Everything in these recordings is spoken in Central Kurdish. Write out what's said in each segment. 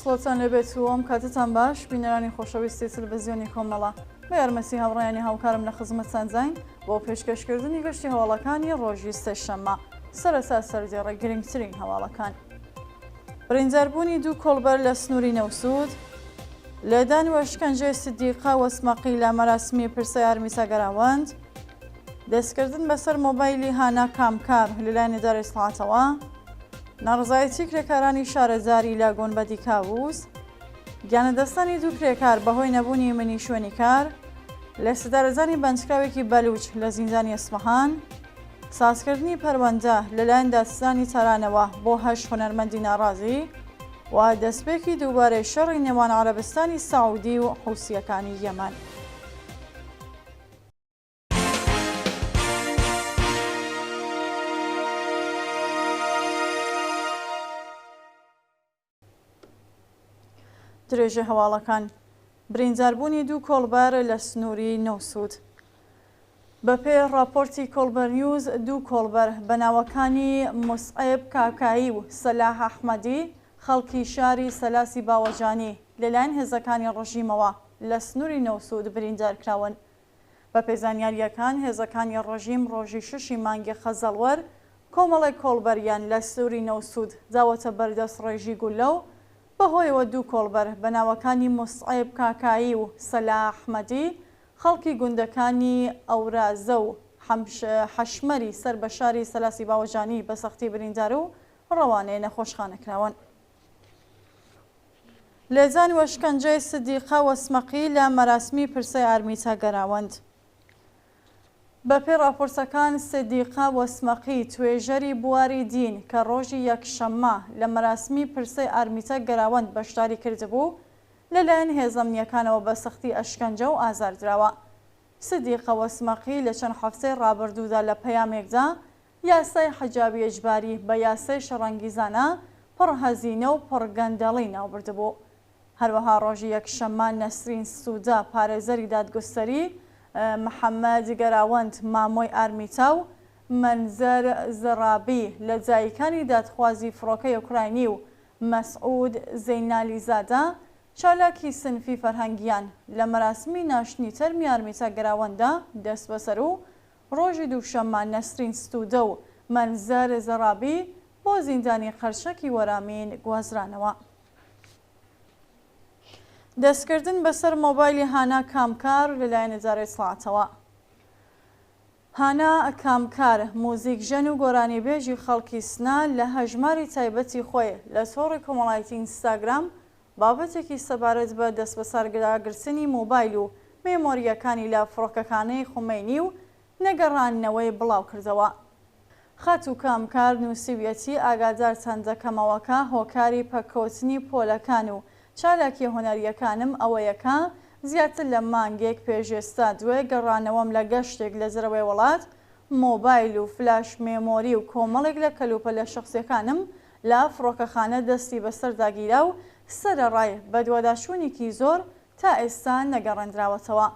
سڵاوتان لێبێت و ئەم کاتەتان باش بینەرانی خۆشەویستی تلڤزیۆنی کۆمەڵە بە یارمەتی هاوڕێیانی هاوکارم لە خزمەتتانداین بۆ پێشکەشکردنی گەشتی هەواڵەکانی ڕۆژی سێشەممە سەرەتا سەردێڕی گرنگترین هەواڵەکان برینداربوونی دوو کۆڵبەر لە سنووری نەوسوود لێدان و ئەشکەنجەی سدیقە وەسمەقی لە مەراسمی پرسەی ئارمیتا گەراوەند دەستکردن بەسەر مۆبایلی هانا کامکار لەلایەن ئیدارەی ئیسڵاحاتەوە، ناڕەزایەتی کرێکارانی شارەزاری لە گۆنبەدی کاووس، گیانلەدەستدانی دوو کرێکار بەهۆی نەبوونی منی شوێنی کار، لەسێدارەدانی بەندکراوێکی بەلوچ لە زیندانی ئەسفەهان، سازکردنی پەروەندە لەلایەن دادستانی تارانەوە بۆ هەشت هونەرمەندی ناڕازی و دەستپێکی دووبارەی شەڕی نێوان عەرەبستانی سەعودی و حوسییەکانی یەمەن. درێژەی هەواڵەکان برینداربوونی دوو کۆڵبەر لە سنووری نەوسوود. بەپێی ڕاپۆرتی کۆڵبەر نیوز دوو کۆڵبەر بە ناوەکانی موسعێب کاکایی و سەلاح ئەحمەدی خەڵکی شاری سەلاسی باوەجانی لەلایەن هێزەکانی ڕژیمەوە لە سنووری نەوسوود بریندار کراون. بەپێی زانیارییەکان، هێزەکانی ڕژیم ڕۆژی شەشی مانگی خەزەڵوەر کۆمەڵێک کۆڵبەریان لە سنووری نەوسوود داوەتە بەر دەستڕێژی گوللە و بەهۆیەوە دوو کۆڵبەر بە ناوەکانی موسعێب کاکایی و سەلاح ئەحمەدی خەڵکی گوندەکانی ئەورازە و حەشمەری سەر بە شاری سەلاسی باوەجانی بە سەختی بریندار و ڕەوانەی نەخۆشخانە کراون. لێدان و ئەشکەنجەی سدیقە وەسمەقی لە مەراسمی پرسەی ئارمیتا گەراوەند. بەپێی ڕاپۆرتەکان سدیقە وەسمەقی توێژەری بواری دین کە ڕۆژی یەکشەممە لە مەراسمی پرسەی ئارمیتا گەراوەند بەشداری کردبوو لەلایەن هێزە ئەمنییەکانەوە بە سەختی ئەشکەنجە و ئازار دراوە. سدیقە وەسمەقی لە چەند هەفتەی ڕابردوودا لە پەیامێکدا یاسای حجابی ئیجباری بە یاسای شەڕانگیزانە، پڕ هەزینە و پڕ گەندەڵی ناوبردبوو. هەروەها ڕۆژی یەکشەممە نەسرین سوودە پارێزەری دادگوستەری، محەمەد گەراوەند مامۆی ئارمیتا و مەنزەر زەڕابی لە دایکانی دادخوازی فڕۆکەی ئۆکراینی و مەسعود زەینالیزادە چالاکی سنفی فەرهەنگیان لە مەراسمی ناشتنی تەرمی ئارمیتا گەراوەنددا دەستبەسەر و ڕۆژی دووشەممە نەسرین ستوودە و مەنزەر زەڕابی بۆ زیندانی قەرچەکی وەرامین گوازرانەوە. دەستکردن بەسەر مۆبایلی هانا کامکار لەلایەن ئیدارەی ئیتڵاعاتەوە. هانا کامکار، موزیکژەن و گۆرانیبێژی خەڵکی سنە لە هەژماری تایبەتی خۆی لە تۆڕی کۆمەڵایەتی ئینستاگرام بابەتێکی سەبارەت بە دەستبەسەرداگرتنی مۆبایل و مێمۆرییەکانی لە فڕۆکەخانەی خومەینی و نەگەڕاندنەوەی بڵاوکردەوە. خاتوو کامکار نووسیویەتی ئاگادارتان دەکەمەوە کە هۆکاری پەککەوتنی پۆلەکان و چالاکییە هونەرییەکانم ئەوەیە کە زیاتر لە مانگێک پێش ئێستا دوای گەڕانەوەم لە گەشتێک لە دەرەوەی وڵات مۆبایل و فلاش مێمۆری و کۆمەڵێک لە کەلوپەلە شەخسییەکانم لە فڕۆکەخانە دەستی بەسەردا گیرا و سەرەڕای بەدواداچوونێکی زۆر تا ئێستا نەگەڕێندراوەتەوە.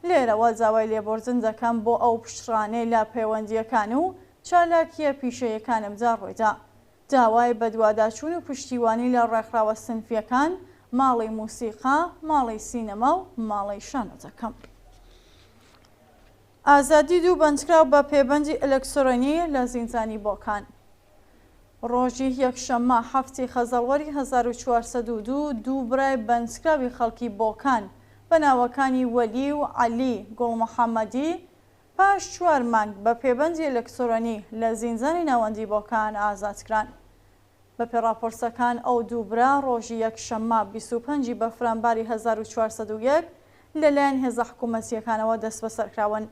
لێرەوە داوای لێبوردن دەکەم بۆ ئەو پچڕانەی لە پەیوەندییەکان و چالاکییە پیشەییەکانمدا ڕوویدا. داوای بەدواداچوون و پشتیوانی لە ڕێکخراوە سنفییەکان، ماڵی موسیقا، ماڵی سینەما و ماڵی شانۆ دەکەم. ئازادی دوو بەندکراو بە پێبەندی ئەلکترۆنی لە زیندانی بۆکان. ڕۆژی یەکشەممە حەفتی خەزەڵوەری 1402 دوو برای بەندکراوی خەڵکی بۆکان بە ناوەکانی وەلی و عەلی گوڵمحەمەدی پاش چوار مانگ بە پێبەندی ئەلکترۆنی لە زیندانی ناوەندی بۆکان ئازادکران. بەپێ ڕاپۆرتەکان ئەو دوو برا ڕۆژی یەکشەممە 25 ی بەفرانباری 1401 لەلایەن هێزە حکوومەتییەکانەوە دەستبەسەرکراون.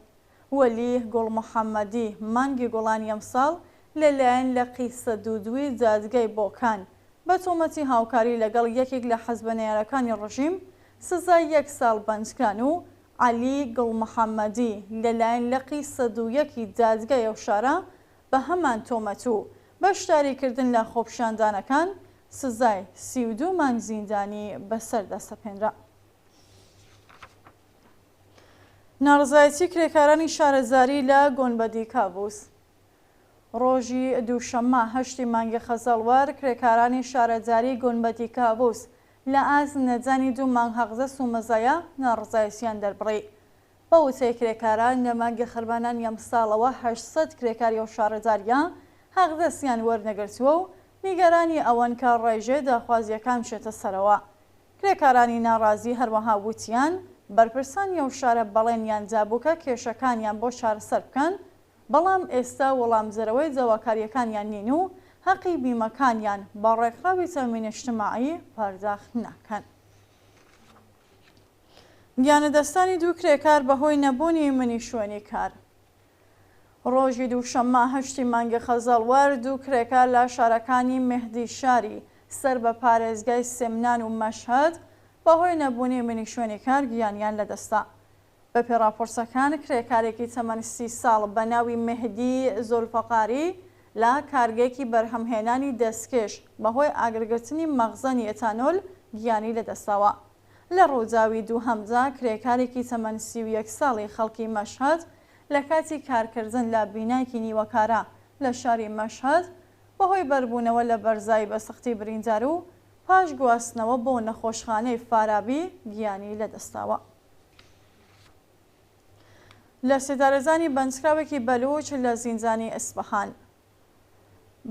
وەلی گوڵمحەمەدی مانگی گوڵانی ئەمساڵ لەلایەن لقی 102 ی دادگای بۆکان بە تۆمەتی هاوکاری لەگەڵ یەکێک لە حزبە نەیارەکانی ڕژیم سزای یەک ساڵ بەندکران و عەلی گوڵمحەمەدی لەلایەن لقی 101 ی دادگای ئەو شارە بە هەمان تۆمەت و بەشداریکردن لە خۆپیشاندانەکان سزای 32 مانگ زیندانی بەسەردا سەپێنرا. ناڕەزایەتی کرێکارانی شارەزاری لە گۆنبەدی کاڤوس. ڕۆژی دووشەممە هەشتی مانگی خەزەڵوەر کرێکارانی شارەداری گۆنبەدی کاڤوس. لە ئاست نەدانی دوو مانگ حەقدەست و مەزایا ناڕەزایەتییان دەربڕی. بە وتەی کرێکاران، لە مانگی خەرمانانی ئەمساڵەوە 800 کرێکاری ئەو شارەدارییە حەقدەستیان وەرنەگرتووە و نیگەرانی ئەوەن کە ڕێژەی داخوازییەکان بچێتە سەرەوە. کرێکارانی ناڕازی هەروەها وتیان، بەرپرسانی ئەو شارە بەڵێنیان دابوو کە کێشەکانیان بۆ چارەسەر بکەن، بەڵام ئێستا وەڵامدەرەوەی داواکارییەکانیان نین و هەقی بیمەکانیان بە ڕێکخراوی تەئمین ئیجتماعی پەرداخت ناکەن. گیانلەدەستدانی دوو کرێکار بەهۆی نەبوونی منی شوێنی کار. ڕۆژی دووشەممە هەشتی مانگی خەزەڵوەر دوو کرێکار لە شارەکانی مێهدی شاری سەر بە پارێزگای سمنان و مەشهەد بەهۆی نەبوونی منی شوێنی کار گیانیان لەدەستدا. بەپێی ڕاپۆرتەکان کرێکارێکی تەمەن سی ساڵ بە ناوی مێهدی زۆلفەقاری لە کارگەیەکی بەرهەمهێنانی دەستکێش بەهۆی ئاگرگرتنی مەخزەنی ئێتانۆل گیانی لەدەستداوە. لە ڕووداوی دووهەمدا کرێکارێکی تەمەن 31 ساڵی خەڵکی مەشهەد لە کاتی کارکردن لە بینایەکی نیوەکارە لە شاری مەشهەد بەهۆی بەربوونەوە لە بەرزایی بە سەختی بریندار و پاش گواستنەوە بۆ نەخۆشخانەی فارابی گیانی لەدەستداوە. لە سێدارەدانی بەندکراوێکی بەلووچ لە زیندانی ئیسفەهان.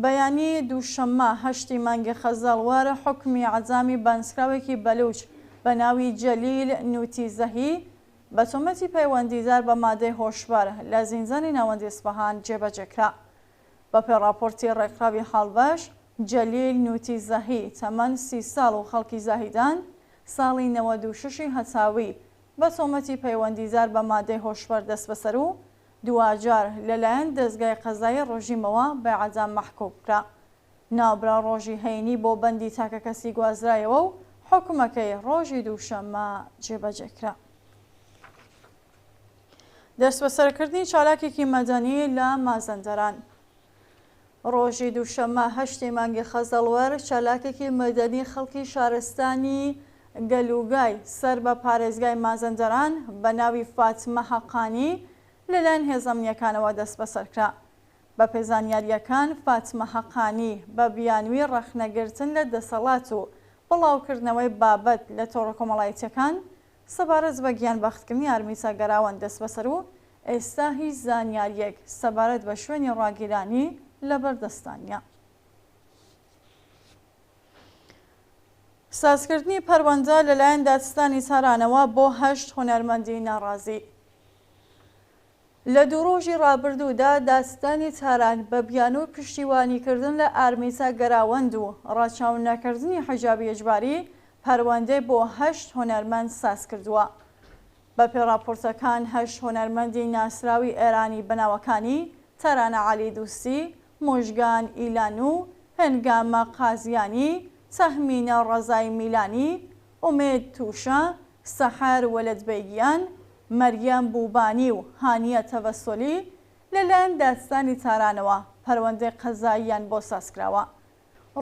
بەیانی دووشەممە هەشتی مانگی خەزەڵوەر حوکمی عەدامی بەندکراوێکی بەلووچ بە ناوی جەلیل نوتیزەهی بە تۆمەتی پەیوەندیدار بە مادەی هۆشبەر لە زیندانی ناوەندی ئیسفەهان جێبەجێ کرا. بەپێی ڕاپۆرتی ڕێکخراوی حاڵبەش، جەلیل نوتیزەهی تەمەن 30 ساڵ و خەڵکی زاهیدان، ساڵی 96 ی هەتاوی بە تۆمەتی پەیوەندیدار بە مادەی هۆشبەر دەستبەسەر و دواجار لەلایەن دەزگای قەزایی ڕژیمەوە بە ئێعدام مەحکووم کرا. ناوبراو ڕۆژی هەینی بۆ بەندی تاکەکەسی گوازرایەوە و حوکمەکەی ڕۆژی دووشەممە جێبەجێ کرا. دەستبەسەرکردنی چالاکێکی مەدەنی لە مازەندەران. ڕۆژی دووشەممە هەشتی مانگی خەزەڵوەر، چالاکێکی مەدەنی خەڵکی شارستانی گەلوگای سەر بە پارێزگای مازەندەران بە ناوی فاتمە حەقانی لەلایەن هێزە ئەمنییەکانەوە دەستبەسەرکرا. بەپێی زانیارییەکان، فاتمە حەقانی بە بیانووی ڕەخنەگرتن لە دەسەڵات و بڵاوکردنەوەی بابەت لە تۆڕە کۆمەڵایەتییەکان سەبارەت بە گیانبەختکردنی ئارمیتا گەراوەند دەستبەسەر و ئێستا هیچ زانیارییەک سەبارەت بە شوێنی ڕاگیرانی لەبەردەستدا نییە. سازکردنی پەروەندە لەلایەن دادستانی تارانەوە بۆ هەشت هونەرمەندی ناڕازی. لە دوو ڕۆژی ڕابردوودا دادستانی تاران بە بیانووی پشتیوانیکردن لە ئارمیتا گەراوەند و ڕەچاو نەکردنی حیجابی ئیجباری پەروەندەی بۆ هەشت هونەرمەند سازکردووە. بەپێی ڕاپۆرتەکان هەشت هونەرمەندی ناسراوی ئێرانی بە ناوەکانی، تەرانە عەلیدوستی، موژگان ئیلانو، هنگامە قازیانی، تەهمینە ڕەزایی میلانی، ئومێد توشە، سەحەر وەلەدبەیگیان، مەریەم بوبانی و هانیە تەڤەسۆلی، لەلایەن دادستانی تارانەوە پەروەندەی قەزاییان بۆ سازکراوە.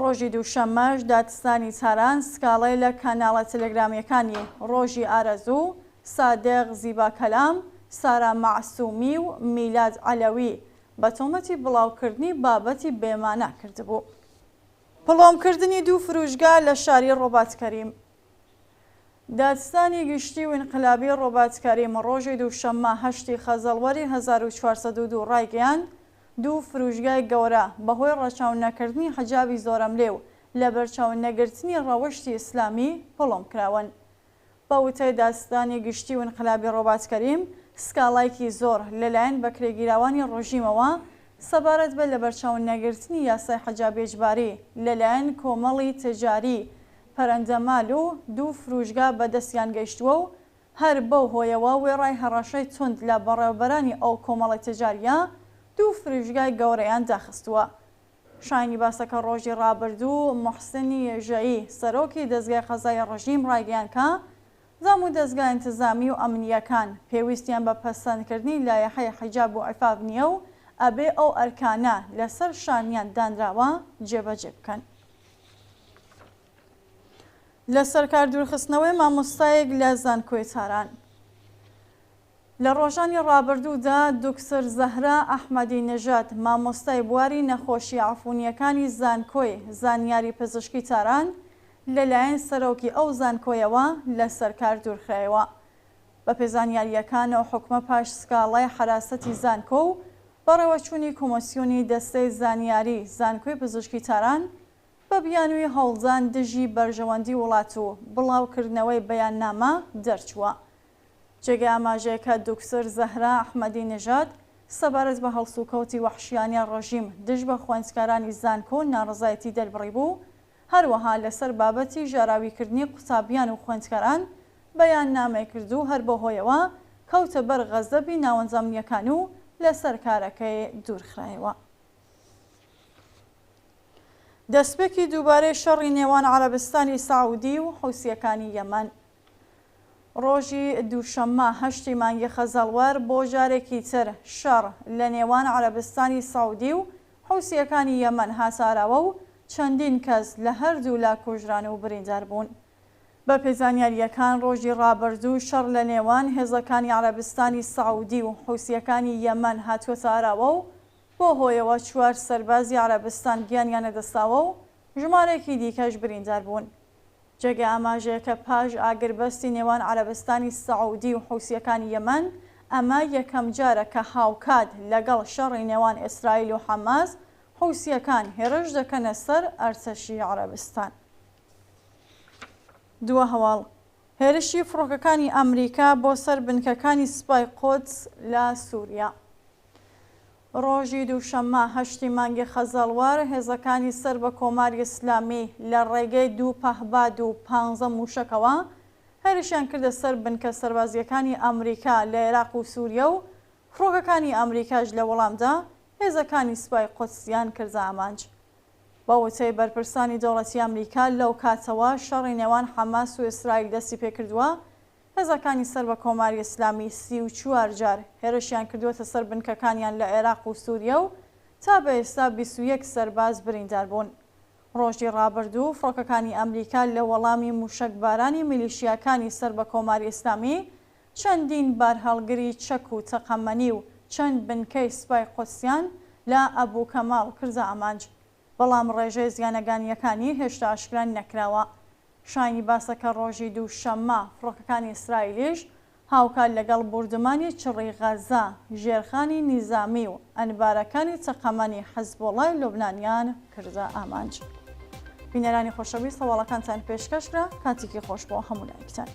ڕۆژی دووشەممەش دادستانی تاران سکاڵای لە کاناڵە تەلەگرامییەکانی ڕۆژی ئارەزوو، سادق زیباکەلام، سارا مەعسومی و میلاد عەلەوی بە تۆمەتی بڵاوکردنی بابەتی بێمانا کردبوو. پڵۆمکردنی دوو فروشگا لە شاری ڕۆباتکەریم. دادستانی گشتی و ئینقلابی ڕۆباتکەریم ڕۆژی دووشەممە هەشتی خەزەڵوەری 1402 ڕایگەیاند، دوو فروشگای گەورە بەهۆی ڕەچاو نەکردنی حجابی زۆرەملێ و لەبەرچاو نەگرتنی ڕەوشتی ئیسلامی پڵۆم کراون. بە وتەی دادستانی گشتی و ئینقلابی ڕۆبات کەریم، سکاڵایکی زۆر لەلایەن بەکرێگیراوانی ڕژیمەوە سەبارەت بە لەبەرچاو نەگرتنی یاسای حجابی ئیجباری لەلایەن کۆمەڵی تجاری پەرەندەمال و دوو فروشگا بەدەستیان گەیشتووە و هەر بەو هۆیەوە وێڕای هەڕەشەی توند لە بەڕێوەبەرانی ئەو کۆمەڵە تجارییە، دوو فروشگای گەورەیان داخستووە. شایانی باسە کە ڕۆژی ڕابردوو موحسن یێژەیی، سەرۆکی دەزگای قەزایی ڕژیم ڕایگەیاند کە دام و دەزگا ئینتزامی و ئەمنییەکان پێویستیان بە پەسەندکردنی لایەحەی حیجاب و عیفاف نییە و ئەبێ ئەو ئەرکانە لەسەر شانیان دانراوە جێبەجێ بکەن. لەسەرکار دوورخستنەوەی مامۆستایەک لە زانکۆی تاران. لە ڕۆژانی ڕابردوودا دوکتور زەهرا ئەحمەدی نژاد مامۆستای بواری نەخۆشییە عفونییەکانی زانکۆی زانیاری پزیشکی تاران لەلایەن سەرۆکی ئەو زانکۆیەوە لەسەر کار دوورخرایەوە. بەپێ زانیارییەکان ئەو حوکمە پاش سکاڵای حەراسەتی زانکۆ و بەڕێوەچوونی کۆمۆسیۆنی دەستەی زانیاری زانکۆی پزیشکی تاران بە بیانووی هەوڵدان دژی بەرژەوەندی وڵات و بڵاوکردنەوەی بەیاننامە دەرچووە. جێگەی ئاماژەیە کە دوکتور زەهرا ئەحمەدی نژاد سەبارەت بە هەڵسوکەوتی وەحشیانەی ڕژیم دژ بە خوێندکارانی زانکۆ ناڕەزایەتی دەربڕیبوو، هەروەها لەسەر بابەتی ژاراویکردنی قوتابیان و خوێندکاران بەیاننامەی کرد و هەر بەو هۆیەوە کەوتە بەر غەزەبی ناوەندە ئەمنییەکان و لەسەر کارەکەی دوورخرایەوە. دەستپێکی دووبارەی شەڕی نێوان عەرەبستانی سەعودی و حوسییەکانی یەمەن. ڕۆژی دووشەممە هەشتی مانگی خەزەڵوەر بۆ جارێکی تر شەڕ لە نێوان عەرەبستانی سەعودی و حوسییەکانی یەمەن هاتە ئاراوە و چەندین کەس لە هەردوولا کوژران و بریندار بوون. بەپێی زانیارییەکان ڕۆژی ڕابردوو شەڕ لە نێوان هێزەکانی عەرەبستانی سەعودی و حوسییەکانی یەمەن هاتووەتە ئاراوە و بەو هۆیەوە چوار سەربازی عەرەبستان گیانیان لەدەستداوە و ژمارەیەکی دیکەش بریندار بوون. جێگەی ئاماژەیە کە پاش ئاگربەستی نێوان عەرەبستانی سەعودی و حوسییەکانی یەمەن، ئەمە یەکەمجارە کە هاوکات لەگەڵ شەڕی نێوان ئیسرائیل و حەماس، حوسییەکان هێرش دەکەنە سەر ئەرتەشی عەرەبستان. دوا هەواڵ، هێرشی فڕۆکەکانی ئەمریکا بۆ سەر بنکەکانی سوپای قودس لە سوریا. ڕۆژی دووشەممە هەشتی مانگی خەزەڵوەر، هێزەکانی سەر بە کۆماری ئیسلامی لە ڕێگەی دوو پەهباد و پانزە مووشەکەوە هێرشیان کردە سەر بنکە سەربازییەکانی ئەمریکا لە عێراق و سووریە و فڕۆکەکانی ئەمریکاش لە وەڵامدا هێزەکانی سوپای قودسیان کردە ئامانج. بە وتەی بەرپرسانی دەوڵەتی ئەمریکا لەو کاتەوە شەڕی نێوان حەماس و ئیسرائیل دەستی پێکردووە، هێزەکانی سەر بە کۆماری ئیسلامی 34 جار هێرشیان کردووەتە سەر بنکەکانیان لە عێراق و سووریە و تا بە ئێستا 21 سەرباز بریندار بوون. ڕۆژی ڕابردوو فڕۆکەکانی ئەمریکا لە وەڵامی مووشەکبارانی میلیشیاکانی سەر بە کۆماری ئیسلامی چەندین بارهەڵگری چەک و تەقەمەنی و چەند بنکەی سوپای قودسیان لە ئەبوکەماڵ کردە ئامانج، بەڵام ڕێژەی زیانە گانییەکانی هێشتا ئاشکرا نەکراوە. شایانی باسە کە ڕۆژی دووشەممە فڕۆکەکانی ئیسرائیلیش هاوکات لەگەڵ بوردمانی چڕی غەزە، ژێرخانی نیزامی و ئەنبارەکانی تەقەمەنی حزبوڵای لوبنانیان کردە ئامانج. بینەرانی خۆشەویست هەواڵەکانتان پێشکەش کرا، کاتێکی خۆش بۆ هەموو لایەکتان.